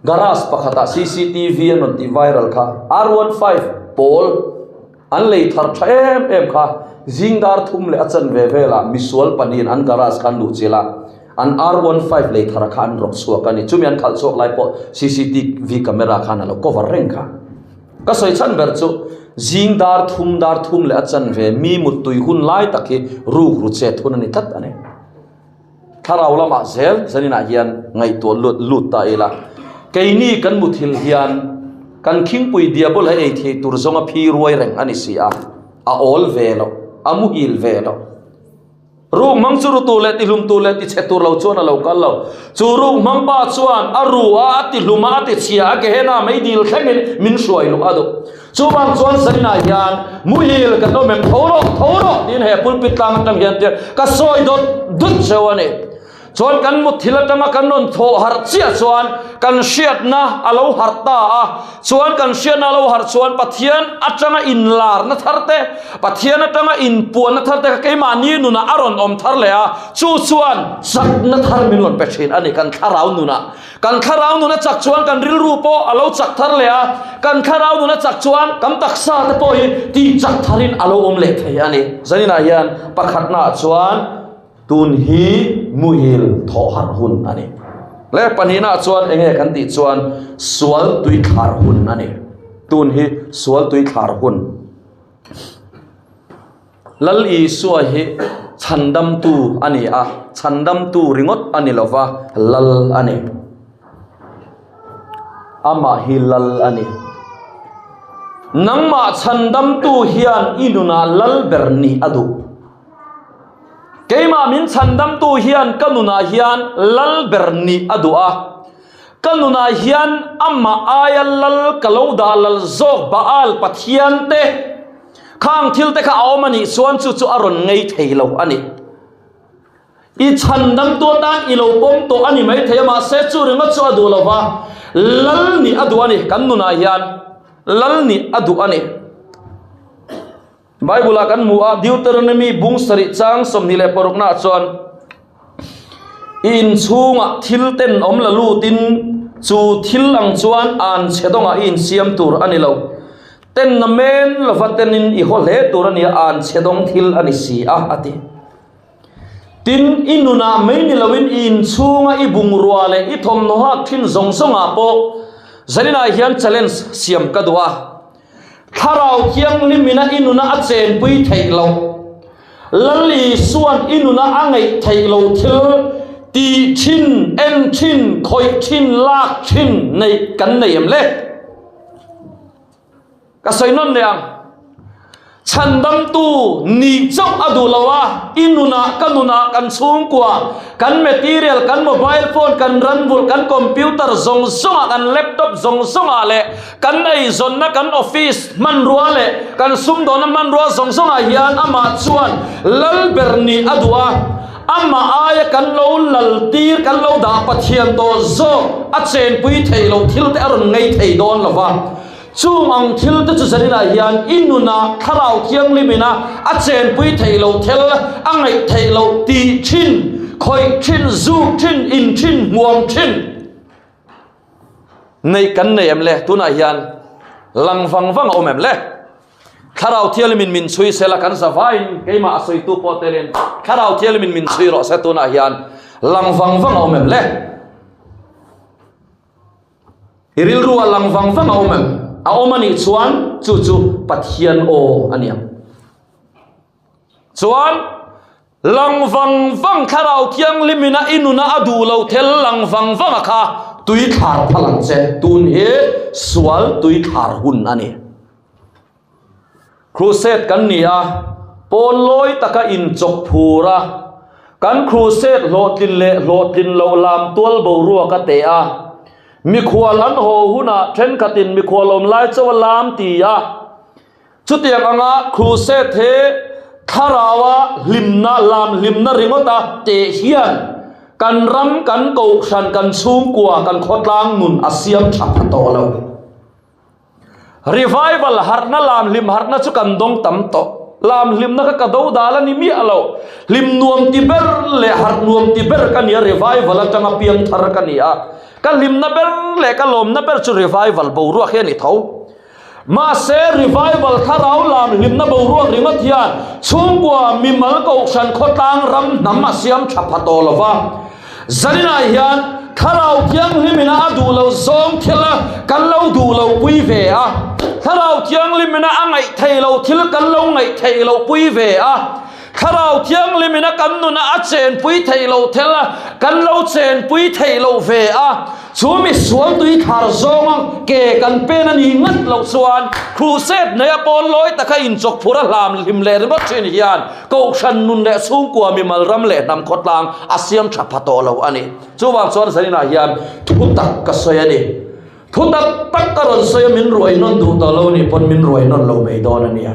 garage pakhatah cctv an rawn tih viral kha R15 pawl An lei thar tha em em kha zing dar thum leh a chanve velah misual pahnihin an garage kha an luh chilh a, an R15 lei thar kha an rawk chhuak a ni. Chumi an khalh chhuak lai pawh cctv camera khan a lo cover reng kha. Ka sawi chhan ber chu zing dar thum dar thum leh a chanve mi muttui hun lai tak hi ruk ru chet hun a ni tlat a ni. Thlarau lamah zel zaninah hian ngaihtuah lut lut ta ila, keini kan muthilh hian kan khingpui diabol hi ei thei tur zawnga phi ruai reng a ni si a, a awl ve loh, a muhil ve loh. Ruk hmang chu ru tur leh tihlum tur leh tichhe tur lo chuan a lo kal lo. Chu ruk hmang pa chuan a ru a, a tihlum a, a tichhia a, Gehenna meidil thlengin min hruai luh a duh. Chuvang chuan zaninah hian muhil kan awm em tho rawh tho rawh tiin he pulpit tlang atang hian tia ka sawi dawt dut cheu a ni. Chuan kan mutthil atanga kan rawn thawh harh chiah chuan kan hriatna a lo harh ta a, chuan kan hriatna a lo harh chuan Pathian atanga inlarna thar te, Pathian atanga inpuanna thar te kha keimahni nunah a rawn awm thar leh a, chu chuan chakna thar min rawn pe thin a ni kan thlarau nunah. Kan thlarau nun a chak chuan kan rilru pawh a lo chak thar leh a, kan thlarau nun a chak chuan kan taksa te pawh hi tih chak tharin a lo awm leh thei a ni. Zaninah hian pakhatnaah chuan tun hi muhil thawh harh hun a ni. Leh pahnihnaah chuan eng nge kan tih chuan sual tui thlar hun a ni. Tun hi sual tui thlar hun. Lal Isua hi chhandamtu a ni a, chhandamtu ringawt a ni lova, Lal a ni. Amah hi Lal a ni. Nangmah chhandamtu hian i nunah Lal ber nih a duh. Keimah min chhandamtu hian ka nunah hian Lal ber nih a duh a. Ka nunah hian amah aia Lal ka lo dah lal zawk Baal Pathian te. Khang thil te kha a awm a nih chuan chu chu a rawn ngei thei lo a ni. I chhandamtu atan i lo pawm tawh a ni mai thei a, mahse chu ringawt chu a duh lo va, lal nih a duh a ni. Kan nunah hian lal nih a duh a ni. Bible-ah kan hmu a, Deuteronomy bung sarih chang 26 naah chuan, I inchhungah thil ten awm la lutin chu thil ang chuan an chhe dawngah i insiam tur a ni lo. Ten na men lova tenin i haw hle tur a nia, an chhe dawng thil a ni si a, a ti. Tin, i nunah mai ni loin i inchhunga i bungrua leh i thawmhnaw hak thin zawng zawngah pawh zaninah hian challenge siam ka duh a. Thlarau Thianghlimina i nuna a chenpui theih loh. Lal Isua'n i nuna a ngaih theih loh thil tih thin, en thin, khawih thin, lak thin neih kan nei em le? Ka sawi nawn leh ang. Chhandamtu nih chauh a duh lo a, i nunah, ka nunah, kan chhungkua, kan material, kan mobile phone, kan ranvulh, kan computer zawng zawngah, kan laptop zawng zawngah leh kan eizawnna, kan office hmanrua leh kan sumdawnna hmanrua zawng zawngah hian amah chuan lal ber nih a duh a. Amah aia kan lo lal tir, kan lo dah Pathian tawh zawk a chenpui theih loh thil te a rawn ngei thei dawn lo va. Chung ang thil te chu zaninah hian i nunah Thlarau Thianghlimina a chenpui theih loh thel, a ngaih theih loh tih thin, khawih thin, zuk thin, in thin, hmuam thin neih kan nei em le? Tunah hian lang vang vang a awm em le? Thlarau Thianghlimin min chhui sela kan za vaiin keimah a sawitu pawh telin Thlarau Thianghlimin min chhui rawh se tunah hian lang vang vang a awm em le? I rilru a lang vang vang a awm em? A awm a nih chuan chu chu Pathian aw a ni ang. Chuan lang vang vang Thlarau Thianghlimina i nuna a duh lo thel lang vang vang a kha tui thlar phal ang che. Tun hi sual tui thlar hun a ni. Crusade kan ni a, pawn lawi taka inchawk phur a, kan crusade hlawhtlin leh hlawhtlin loh lam tual boruak a teh a, mikhual an haw hunah thenkhatin mikhual awm lai chauh a lam ti a, chutiang anga crusade he thlaraua hlimna lam hlimna ringawta teh hian kan ram, kan kohhran, kan chhungkua, kan khawtlang nun a siam tha pha tawh lo. Revival harhna lam hlim harhna chu kan dawng tam tawh. Lam hlimna kha ka do dal a ni miah lo. Hlim nuam ti ber leh harh nuam ti ber ka ni a, revival atanga piang thar ka ni a. Ka hlimna ber leh ka lawmna ber chu revival boruak hi a ni tho. Mahse revival thlarau lam hlimna boruak ringawt hian chhungkua mimal kohhran khawtlang ram hnam a siam tha pha tawh lo va. Zaninah hian Thlarau Thianghlimina a duh loh zawng thil kan lo duh loh pui ve a, Thlarau Thianghlimina a ngaih theih loh thil kan lo ngaih theih loh pui ve a, Thlarau Thianghlimina kan nuna a chenpui theih loh thil kan lo chenpui theih loh ve a, Chu mi sual tui thar zawnga ke kan pen a nih ngat loh chuan Crusade neia pawn lawi taka inchawk phur a hlam hlim leh ringawt thin hian Kohhran nun leh chhungkua mimal ram leh hnam khawtlang a siam tha pha tawh lo a ni. Chuvang chuan zaninah hian thu tak ka sawi a ni. Thu tak tak ka rawn sawi a min ruai nawn duh tawh lo nih pawn min ruai nawn lo mai dawn a nia.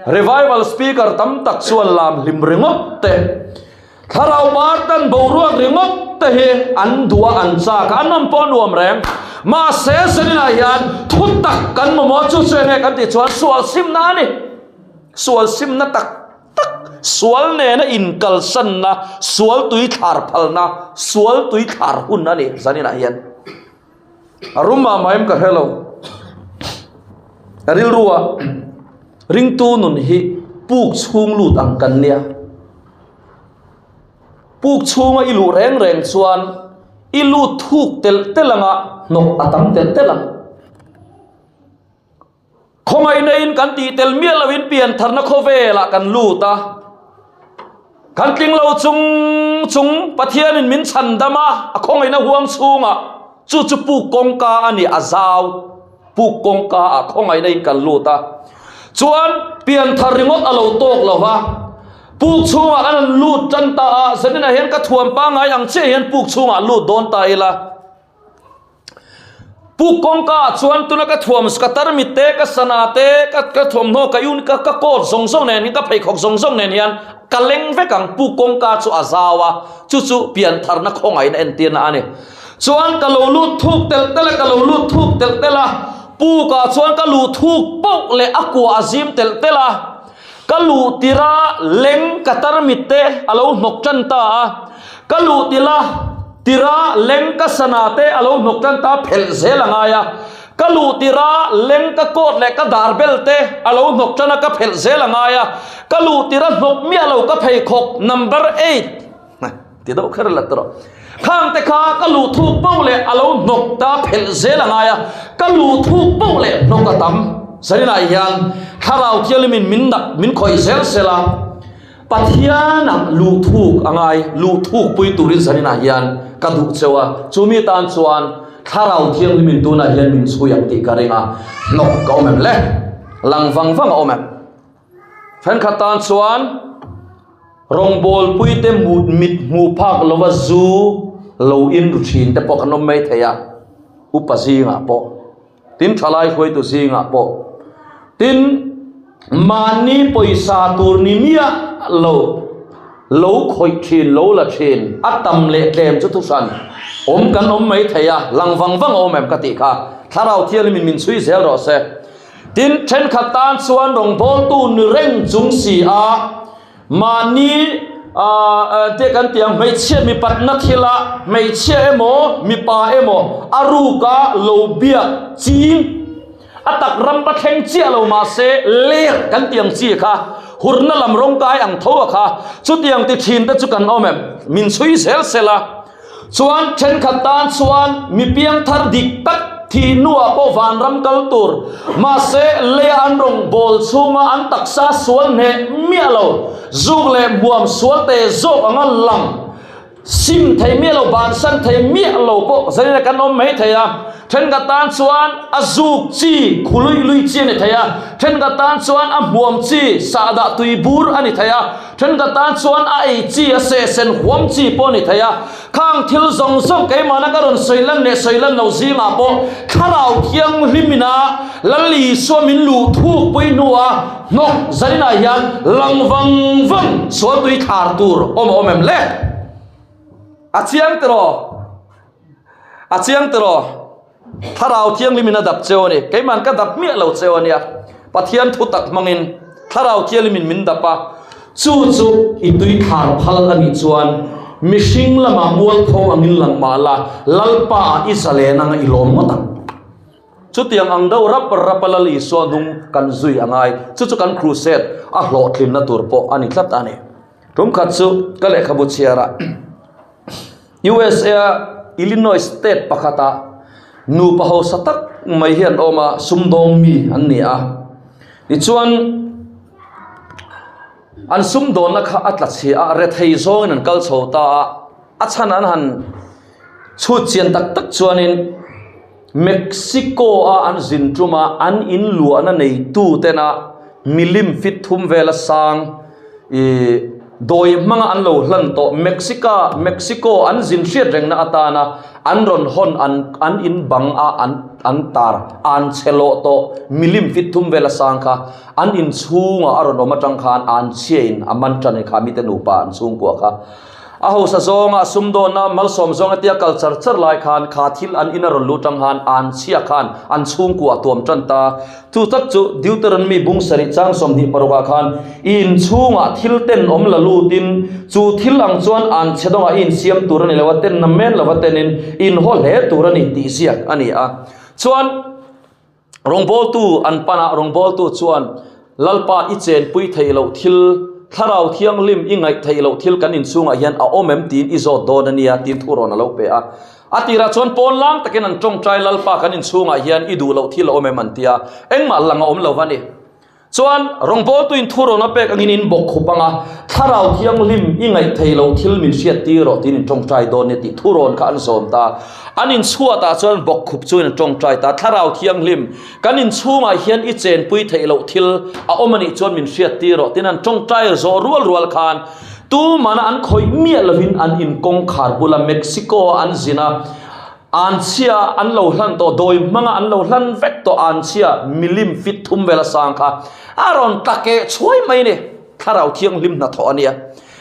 Revival speaker tam tak chuan lam hlim ringawt te. Thlarau par tan boruak ringawt te hi an duh a, an chak a, an awm pawh a nuam reng. Mahse, Zaninah hian thu tak kan mamawh chu chu enge kan tih chuan sual simna a ni. Sual simna tak tak, sual nena inkalsanna, sual tui thlar phalna, sual tui thlar hun a ni Zaninah hian. A rum mah mah em ka hre lo. Ka rilrua ringtu nun hi puk chhung lut ang kan nia. Puk chhunga i luh reng reng chuan i lut thuk telh telh anga hnawk a tam telh telh ang. Khawngaihna in kan tih tel miah loin piantharna khawvelah kan lut a. Kan tling lo chung chung Pathianin min chhan dam a, a khawngaihna huang chhungah chu chu puk kawngka a ni a zau. Puk kawngka ah khawngaihna in kan lut a. Chuan pianthar ringawt a lo tawk lo va. Puk chhungah kan han lut tan ta a, zaninah hian ka thuam pangngai ang chiah hian puk chhungah lut dawn ta ila. Puk kawngka ah chuan tuna ka thuam ka tarmit te, ka sana te, ka ka thuamhnaw ka un ka ka coat zawng zawng nen hian ka pheikhawk zawng zawng nen hian ka leng vek ang. Puk kawngka chu a zau a, chu chu piantharna khawngaihna entirna a ni. Chuan ka lo lut thuk telh telh a, ka lo lut thuk telh telh a, pukah chuan ka luh thuk pauh leh a kua a zim telh telh a. Ka luh tirh a leng ka tarmit te a lo hnawk tan ta a, ka luh tilh a tirh a leng ka sana te a lo hnawk tan ta a phelh zel a ngai a, ka luh tirh a leng ka coat leh ka dar bel te a lo hnawk tan a ka phelh zel a ngai a, ka luh tirh a hnawk miah lo ka pheikhawk number eight ti deuh kher la tawh khang te kha ka luh thuk pauh leh a lo hnawk ta phelh zel a ngai a ka luh thuk pauh leh hnawk a tam zaninah hian thlarau thianghlimin min nak min khawih zel sel a Pathianah luh thuk a ngai luh thuk pui turin zaninah hian ka duh cheu a chumi tan chuan thlarau thianghlimin tunah hian min chhui ang tih ka ring a hnawk ka awm em le lang vang vang a awm em. Thenkhat tan chuan rawngbawlpuite mut mit hmuh phak lova zu lo in ru thin te pawh kan awm mai thei a, upa zingah pawh, tin thalai hruaitu zingah pawh, tin mahni pawisa tur ni miah lo lo khawih thin, lo la thin, a tam leh tlem chu thuhran awm kan awm mai thei a, lang vang vang a awm em ka tih kha Thlarau Thianghlimin min chhui zel rawh se. Tin, thenkhat tan chuan rawngbawltu ni reng chung si a, mahni te kan tih ang hmeichhia mipatna thila hmeichhia emaw mipa emaw a ruka lo biak ching a tak ram va thleng chiah lo mahse ler kan tih ang chi kha hurna lam rawngkai ang tho a kha chutiang ti thin te chu kan awm em? Min chhui zel sela. Chuan thenkhat tan chuan mi piangthar dik tak thih hnuah pawh vanram kal tur, mahse leia an rawn bawl chhunga an taksa sual hneh miah lo, zuk leh hmuam sual te zawk anga lang sim thei miah lo, bansan thei miah lo pawh zanin kan awm mai thei a. Thenkhat tan chuan a zuk chi khu lui lui chi a ni thei a, thenkhat tan chuan a hmuam chi sahdah tui bur a ni thei a, Thenkhat tan chuan a ei chi, a seh sen huam chi pawh a ni thei a. Khang thil zawng zawng keimahna ka rawn sawi lan leh sawi lan lo zingah pawh Thlarau Thianghlim ina Lal Isua min luh thuk pui hnua hnawk zaninah hian lang vang vang sual tui thlar tur awm a awm em le? A chiang tiraw? A chiang tiraw? Thlarau Thianghlim in a dap cheu a ni. Keiman ka dap miah lo cheu a nia. Pathian thu tak hmangin Thlarau Thianghlim in min dap a. Chu chu i tui thlar phal a nih chuan mihring lamah mualpho angin lang mah la, Lalpa ah i zalen anga i lawm ngawt ang. Chutiang ang deuh rap rap a Lal Isua hnung kan zui a ngai. Chu chu kan crusade a hlawhtlinna tur pawh a ni tlat a ni. Tum khat chu ka lehkhabu chhiarah USA a Illinois state pakhata nupa hausa tak mai hi an awm a, sumdawng mi an ni a. Tichuan an sumdawnna kha a tla chhia a, rethei zawngin an kal chho ta a, a chhan an han chhut chian tak tak chuanin Mexico a an zin tum a, an in luahna neitu tena milim fit thum vela sang ih dawi hmanga an lo hlan tawh Mexica Mexico an zin hriat rengna atana an rawn hawn an an in bang a an an tar an chhe lawh tawh milim fit thum vela sang kha an in chhungah a rawn awm atang khan an chhiain a man tan kha mite nupa an chhungkua kha. A hausa zawnga sumdawnna malsawm zawnga tia kal char char lai khan kha thil an in a rawn lut tang han an chhia khan an chhungkua a tuam tan ta. Chu tak chu Deuteronomy bung sarih chang 26 ah khan i inchhungah thil ten awm la lutin chu thil ang chuan an chhe dawngah i insiam tur a ni lo a, ten na men lova tenin i inhaw hle tur a ni tih ziak a ni a. Chuan Rawngbawltu an pan a, rawngbawltu chuan, Lalpa, i chenpui theih loh thil, Thlarau Thianghlim i ngaih theih loh thil kan inchhungah hian a awm em tiin i zawt dawn a nia, tiin thu rawn a lo pe a. A tirah chuan pawn lang takin an tawngtai, Lalpa, kan inchhungah hian i duh loh thil a awm em an ti a, engmah lang a awm lo va ni. Chuan, rawngbawltuin thu rawn a pek angin in bawk khup ang a, Thlarau Thianghlim i ngaih thei lo thil min hriat tir rawh tiin in tawngtai dawn nia tih thu rawn kha an zawm ta. An inchhuatah chuan bawk khup chuan an tawngtai ta, Thlarau Thianghlim, kan inchhungah hian i chenpui theih loh thil a awm a nih chuan min hriat tir rawh tiin an tawngtai zawh rual rual khan tumana an khawih miah lovin an inkawngkhar bula Mexico-a an zin a, Anchhia an lo hlan tawh, dawi hmanga an lo hlan vek tawh anchhia milim fit thum vela sang kha a rawn tla keh chhuai mai a ni. Thlarau Thianghlim hnathawh a nia.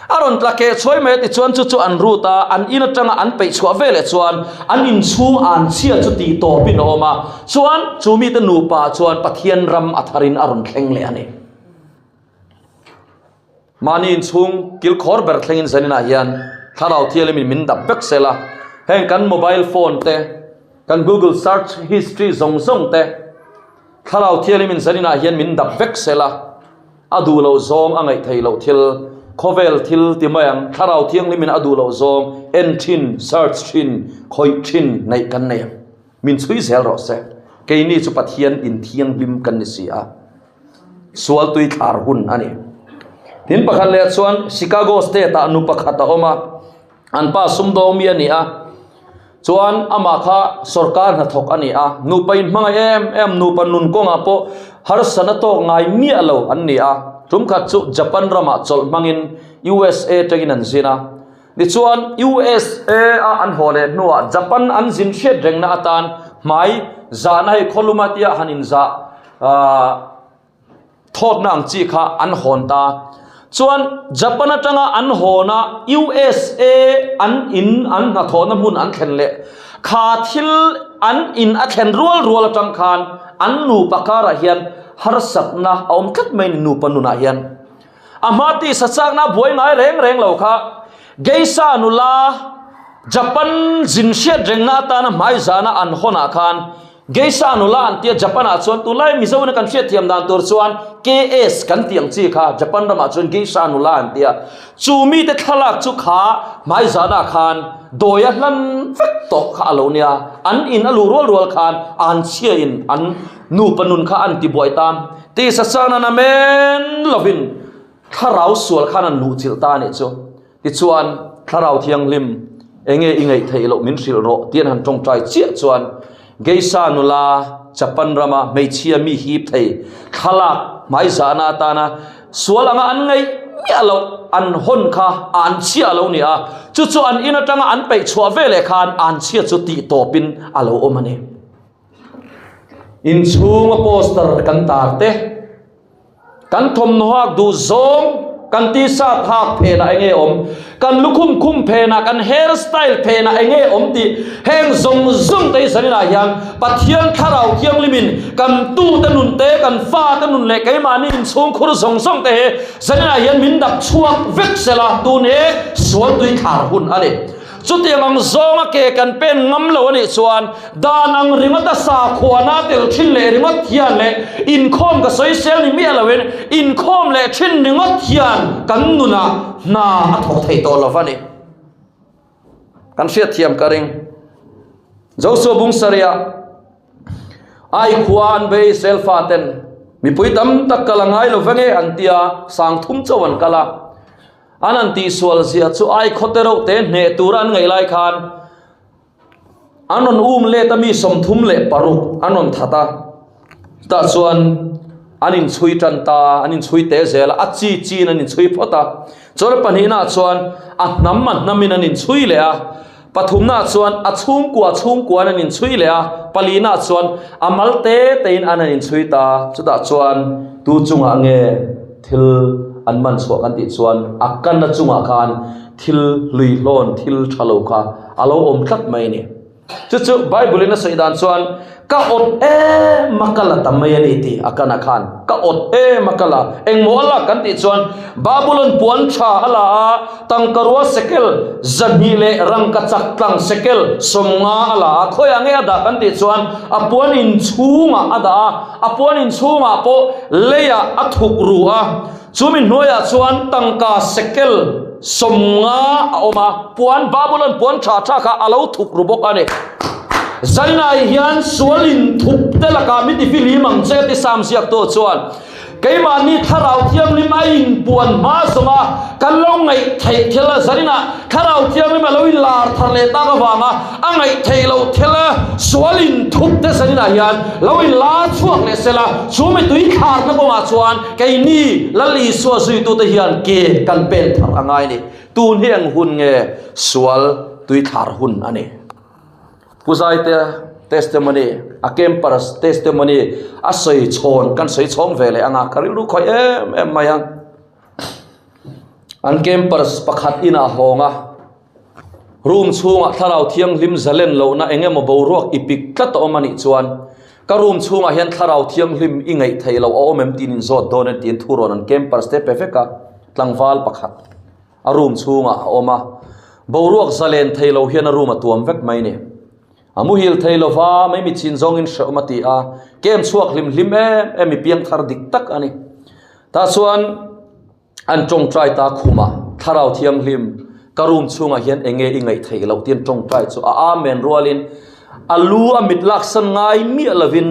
A rawn tla keh chhuai mai a tichuan chu chu an rut a, an in atanga an peih chhuah veleh chuan an inchhung anchhia chu tih tawpin a awm a, chuan chu mite nupa chuan Pathian ram a tharin a rawn thleng leh a ni. Mahni inchhung kilkhawr ber thlengin zaninah hian Thlarau Thianghlimin min dap vek sel a, heng kan mobile phone te, kan google search history zawng zawng te Thlarau Thianghlimin zaninah hian min dap vek sel a, a duh loh zawng a ngaih theih loh thil, khawvel thil ti mai ang, Thlarau Thianghlimin a duh loh zawng en thin, search thin, khawih thin neih kan nei ang. Min chhui zel rawh se. Keini chu Pathian inthianghlim kan ni si a. Sual tui thlar hun a ni. Tin pakhat leh chuan Chicago state ah nu pakhat a awm a, an pa sumdawng mi a ni a, chuan amah kha sorkar hnathawk a ni a, nupa in hmangaih em em, nupa nun kawngah pawh harsatna tawk ngai miah lo an ni a. Tum khat chu Japan ramah chawlh hmangin USA tangin an zin a. Tichuan, USA a an haw leh hnuah Japan an zin hriat rengna atan hmai zahna hei khawluma tia han inzah ahh thawtna ang chi kha an hawn ta. Chuan Japan atanga an hawna USA an in an hnathawhna hmun an thlen leh kha thil an in a thlen rual rual atang khan an nupa karah hian harsatna a awm tlat mai ni nupa nunah hian. A hma tisa chakna a buai ngai reng reng lo kha Geisha nula Japan zin hriat rengna atana hmaizana an hawnah khan Geisha nula an tia Japan ah chuan tunlai Mizo in kan hriat thiam dan tur chuan KS kan tih ang chi kha Japan ramah chuan Geisha nula an tia. Chu mite thlalak chu kha hmaizan ah khan dawi a hlan vek tawh kha a lo nia. An in a luh rual rual khan an chhia in an nupa nun kha an ti buai ta. Tisa chuan an amen lovin thlarau sual khan an luhchilh ta a nih chu. Tichuan, Thlarau Thianghlim, enge i ngaih theih loh min hrilh rawh tih an han tawngtai chiah chuan Geisha nula Japan rama hmeichhia mi hip thei thlalak hmaizahna atana sual anga an ngaih miah loh an hawn kha an chhia a lo ni a, chu chu an in atanga an peih chhuah veleh khan an chhia chu tih tawpin a lo awm a ni. Inchhunga poster kan tar te. Kan thawmhnaw hak duh zawng, kan t-shirt hak phenah enge awm, kan lukhum khum phenah, kan hair style phenah enge awm tih heng zawng zawng te hi zaninah hian Pathian Thlarau Thianghlimin kan tute nun te, kan fate nun leh keimahni inchhungkhur zawng zawng te hi zaninah hian min dap chhuak vek sela tun hi sual tui thlar hun a ni. Chutiang ang zawnga ke kan pen ngam lo a nih chuan dan ang ringawta sakhuana tel thin leh ringawt hian leh inkhawm ka sawi sel ni miah loin inkhawm leh thin ringawt hian kan nunah hna a thawk thei tawh lo va ni. Kan hriatthiam ka ring. Joshua Bungsaria Ai khua an bei Israel faten mipui tam tak kal a ngai lo vang e an tia sangthum chauh an kal a. An han tihsual zia chu ai khawte reuh te hneh tura an ngaih lai khan an rawn um let a mi 36 an rawn that a, chutah chuan an inchhui tan ta, an inchhui te zel a, a chi chiin an inchhui phawt a, chuan a pahnihnaah chuan a hnam a hnamin an inchhui leh a, pathumnaah chuan a chhungkua chhungkuain an inchhui leh a, palinaah chuan a mal te tein an han inchhui ta, chutah chuan tu chungah nge thil an man chhuah kan tih chuan a kana chungah khan thil hlui hlawn thil tha lo kha a lo awm tlat mai a ni. Chu chu Bible in a sawi dan chuan ka awt em a ka la ta mai a ni tih a kana khan ka awt em a ka la engmaw a lak kan tih chuan Babylon puan tha a la a tangkarua sekel 200 leh rangkachak tlang sekel 50 a la a khawiah nge a dah kan tih chuan a puan inchhungah a dah a A puan inchhungah pawh leiah a thuk ru a, chumi hnuaiah chuan tangka sekel 50 a awm a, puan Babulon puan tha tha kha a lo thuk ru bawk a ni. Zainai hian sual inthup te lakah mi tifilim ang che ti Sam ziaktu chuan keimahni Thlarau Thianghlim a inpuan hma zawnga kan lo ngaih theih thil a zaninah Thlarau Thianghlim a lo inlar thar leh tak avanga a ngaih theih loh thil sual inthup te zaninah hian lo inlar chhuak leh sela, chu mi tui thlarna kawngah chuan keini Lal Isua zuitute hian ke kan pen thar a ngai a ni. Tun hi eng hun nge sual tui thlar hun a ni. Pu Zaite testimony, a campers testimony a sawi chhawn kan sawi chhawng ve leh ang a, ka rilru khawih em em mai a. An campers pakhat inah hawng a, room chhungah thlarau thianghlim zalen lohna eng emaw boruak i pik tlat a awm a nih chuan ka room chhungah hian thlarau thianghlim i ngaih theih loh a awm em tiin inzawt dawn a ni tiin thu rawn an campers te pe vek a, tlangval pakhat a room chhungah a awm a, boruak zalen thei lo hian a room a tuam vek mai a ni. A muhil thei lova mai mitchhin zawngin hrehawm a ti a, kem chhuak hlim hlim em em mi piangthar dik tak a ni. Tah chuan an tawngtai ta khuma Thlarau Thianghlim ka room chhungah hian enge i ngaih theih loh tiin tawngtai chu a amen rualin a lu a mit laksan ngai miah lovin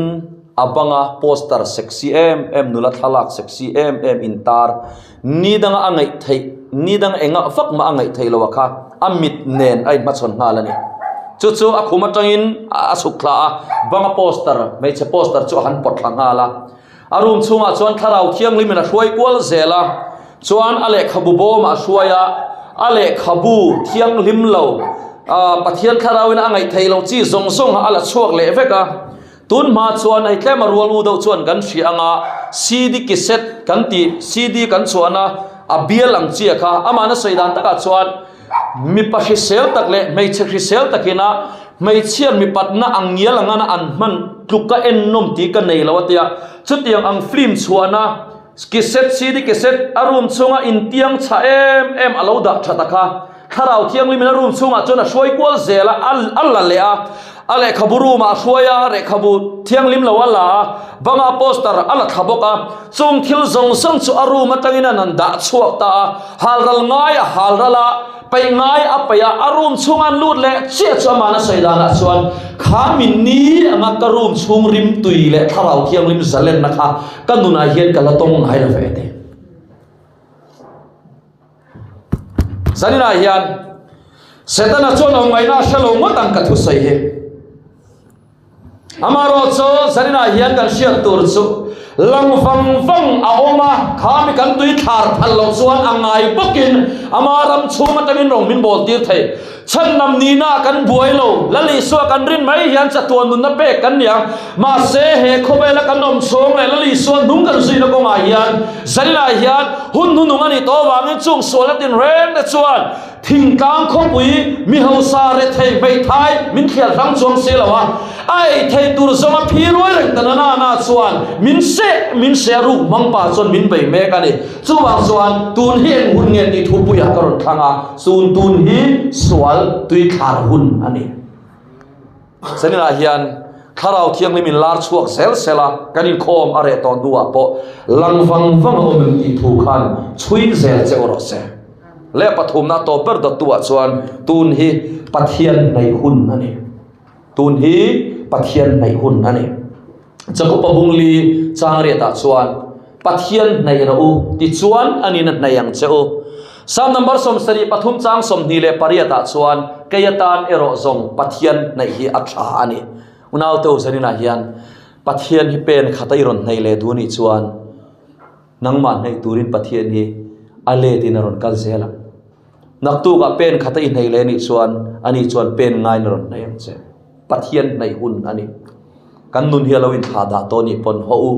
a banga poster sexy em em nula thlalak sexy em em intar ni danga a ngaih theih ni dang engah vak mah a ngaih theih loh a kha a mit nen a inhmachhawn nghal a ni. Chu chu a khum atangin a chhuk thla a banga poster hmeichhe poster chu a han pawt thla nghal a. A room chhungah chuan thlarau thianghlimin a hruai kual zel a, chuan a lehkhabu bawmah a hruai a, a lehkhabu thianghlim lo ah Pathian thlarauin a ngaih theih loh chi zawng zawng a la chhuak leh vek a. Tun hma chuan hei tlema rual u deuh chuan kan hria anga CD cassette kan tih CD kan chhuahna a bial ang chi a kha amahna sawi dan takah chuan mipa hrisel tak leh hmeichhe hrisel takina hmeichhiat mipatna ang ngial angana an hman tluk ka en nawm tih ka nei lo a tia chutiang ang film chhuahna cassette CD cassette a room chhunga intiang chhah em em a lo dah tha ta kha. Thlarau Thianghlimin a room chhungah chuan a hruai kual zel a, a la leh a, a lehkhabu room ah a hruai a, lehkhabu thianghlim lo a la a, banga poster a la thla bawk a, chung thil zawng zawng chu a room atangin an han dah chhuak ta a, halral ngai a halral a, peih ngai a peih a, a room chhunga an lut leh chiah chu amahna sawi danah chuan kha mi ni anga ka room chhung rimtui leh Thlarau Thianghlim zalenna kha ka nunah hian ka la tawng ngai lo ve ti. Zaninah hian Setana chuan awm ngaihna a hre lo ngawt ang ka thusawi hi. Amaherawhchu zaninah hian kan hriat tur chu lang vang vang a awm a, kha mi kan tui thlar phal loh chuan a ngai bawkin ama ram chhung atangin rawng min bawl tir thei. Chhanhnam nihna kan buai lo, Lal Isua kan rin mai hian chatuan nunna pek kan ni ang. Mahse, he khawvela kan awm chhung leh Lal Isua hnung kan zuina kawngah hian zaninah hian hun hnunung a nih tawh avangin chung sualna tinreng te chuan thingtlang khawpui mi hausa rethei hmeithai min thliar hrang chuang si lo a, a ei thei tur zawnga phi ruai reng ta na na na chuan min seh min seh a ruk hmang pa chuan min bei mek a ni. Chuvang chuan tun hi eng hun nge tih thupuiah ka rawn thlang a. Chun tun hi sual tui thlar hun a ni. Zaninah hian Thlarau Thianghlim in lar chhuak zel sel a, kan inkhawm a reh tawh hnuah pawh lang vang vang a awm em tih thu khan chhui zel che u rawh se. Leh pathumna tawp ber dawttuah chuan tun hi Pathian hnaih hun a ni. Tun hi Pathian hnaih hun a ni. Jakob-a bungli chang riatah chuan, Pathian hnaih rawh u, tichuan anin a hnaih ang che u. Psalm number 73 chang 28 ah chuan, Kei atan erawh zawng Pathian hnaih hi a tha a ni. Unaute u zaninah hian Pathian hi pen khata i rawn hnaih leh duh anih chuan nangmah hnaih turin Pathian hi a letin a rawn kal zel ang. Naktukah pen khata i hnaih leh anih chuan ani chuan pen ngaiin a rawn hnaih ang che. Pathian hnaih hun a ni. Kan nun hi a lo inthlah dah tawh nih pawn haw u,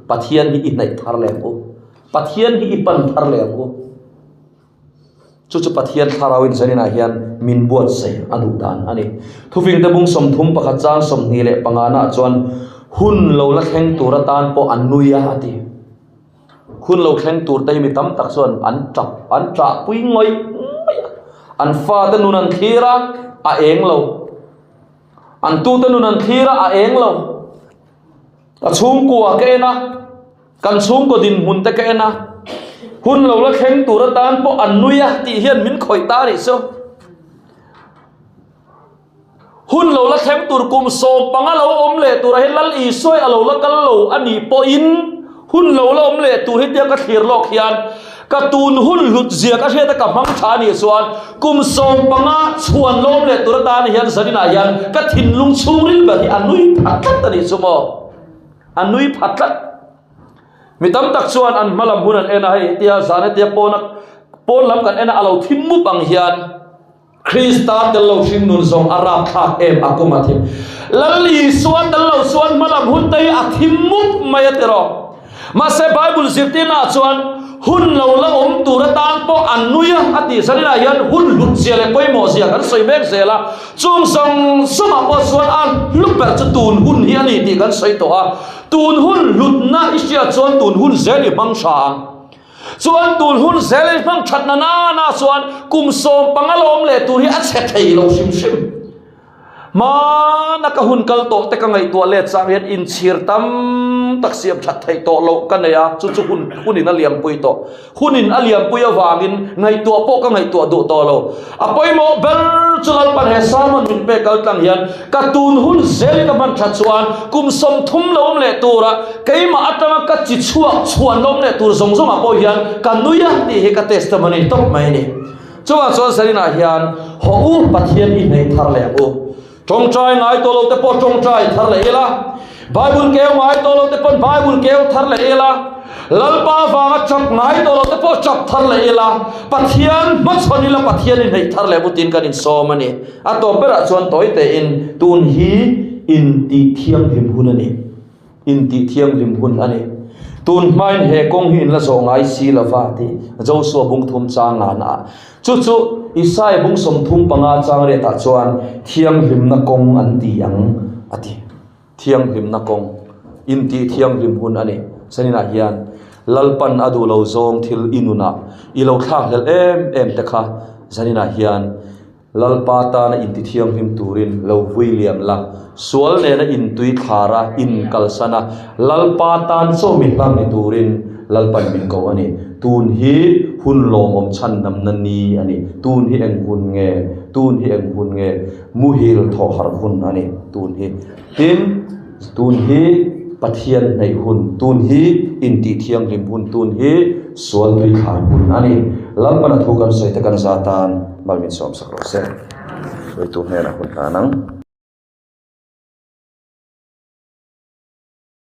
Pathian hi i hnaih thar leh ang u. Pathian hi i pan thar leh ang u. Chu chu Pathian thlarau in zaninah hian min buatsaih a duh dan a ni. Thufingte bung 31 chang 25 naah chuan hun lo la thleng tur atan pawh an nui a a ti. Hun lo thleng tur te hi mi tam tak chuan an tap an ṭahpui ngawih ngawih a. An fate nun an thlir a, a eng lo. An tute nun an thlir a, a eng lo. Ka chhungkua ka en a, kan chhungkaw dinhmun te ka en a, hun lo la thleng tur atan pawh an nui a tih hian min khawih ta a nih chu. Hun lo la thleng tur kum 15 lo awm leh turah hian Lal Isuai a lo la kal lo a nih pawhin hun lo la awm leh tur hi tia ka thlir lawk hian Ka tun hun hlut zia ka hriat a ka hmang tha anih chuan kum 15 chhuan lawm leh tur atan hian zaninah hian ka thinlung chhungril ber hi a nui pha tlat anih chu maw? A nui pha tlat. Mi tam tak chuan an hma lam hun an en a hei hetia zan hetia pawn a pawn lam kan en a a lo thim mup ang hian Krista tel lo hring nun zawng a rapthlak em a kawng a thim. Lal Isua tel lo chuan hmalam hun te hi a thim mup mai a tiraw. Mahse Bible zirtirnaah chuan hun lo la awm tur atan pawh an nui a a tih zaninah hian hun hlut zia leh pawimawh zia kan sawi mek zel a. Chung zawng zawngah pawh chuan a hlu ber chu tun hun hi a ni tih kan sawi tawh a. Tun hun hlutna i hriat chuan tun hun zel i hmang hra ang. Chuan tun hun zel i hmang that na nana chuan kum 15 lawm leh tur hi a chhe thei lo hrim hrim. Hmana ka hun kal tawh te ka ngaihtuah let chang hian inchhir tam tak siam that theih tawh loh ka nei a, chu chu hun hunin a liampui tawh. Hunin a liampui avangin ngaihtuah pawh ka ngaihtuah duh tawh lo. A pawimawh ber chu Lalpan he sermon min pek kal tlang hian ka tun hun zel i ka hman that chuan kum 30 lo awm leh tura Keimah atanga ka chi chhuak chhuan lawm leh tur zawng zawngah pawh hian ka nui a tih hi ka testimony tawp mai a ni. Chuvang chuan Zarinah hian haw u Pathian i hneih thar leh ang u. Tawngtai ngai tawh lo te pawh tawngtai thar leh ila. Bible keu ngai tawh lo te pawn Bible keu thar leh ila, Lalpa vanga chap ngai tawh lo te pawh chap thar leh ila, Pathian hmachhawn ila Pathian in hneih thar leh mutin kan insawm a ni. A tawp berah chuan tawi tein tun hi intih thianghlim hun a ni. Intih thianghlim hun a ni. Tun hmain he kawng hi in la zawh ngai si lova tih Joshua bung thum chang ngana ah. Chu chu Isaiah bung 35 chang riatah chuan thianghlimna kawng an ti ang a ti. Thianghlimna kawng, intih thianghlim hun a ni. Zaninah hian Lalpan a duh lo zawng thil i nunah i lo thlakhlelh em em te kha zaninah hian Lalpa tana inti thianghlim turin lo vui liam la, sual nena intui thlara inkalsan a, Lalpa tan chaw mi hlang ni turin Lalpan min ko a ni. Tun hi hun lawmawm chhandamna ni a ni. Tun hi eng hun nge? Tun hi eng hun nge? Muhil thawh harh hun a ni tun hi. Tin, tun hi Pathian hnaih hun, tun hi intih thianghlim hun, tun hi sual tui thlar hun a ni. Lalpana thu kan sawi te kan za tan mal min sawmsak rawh se. Hruaitu hnenah hun hlan ang.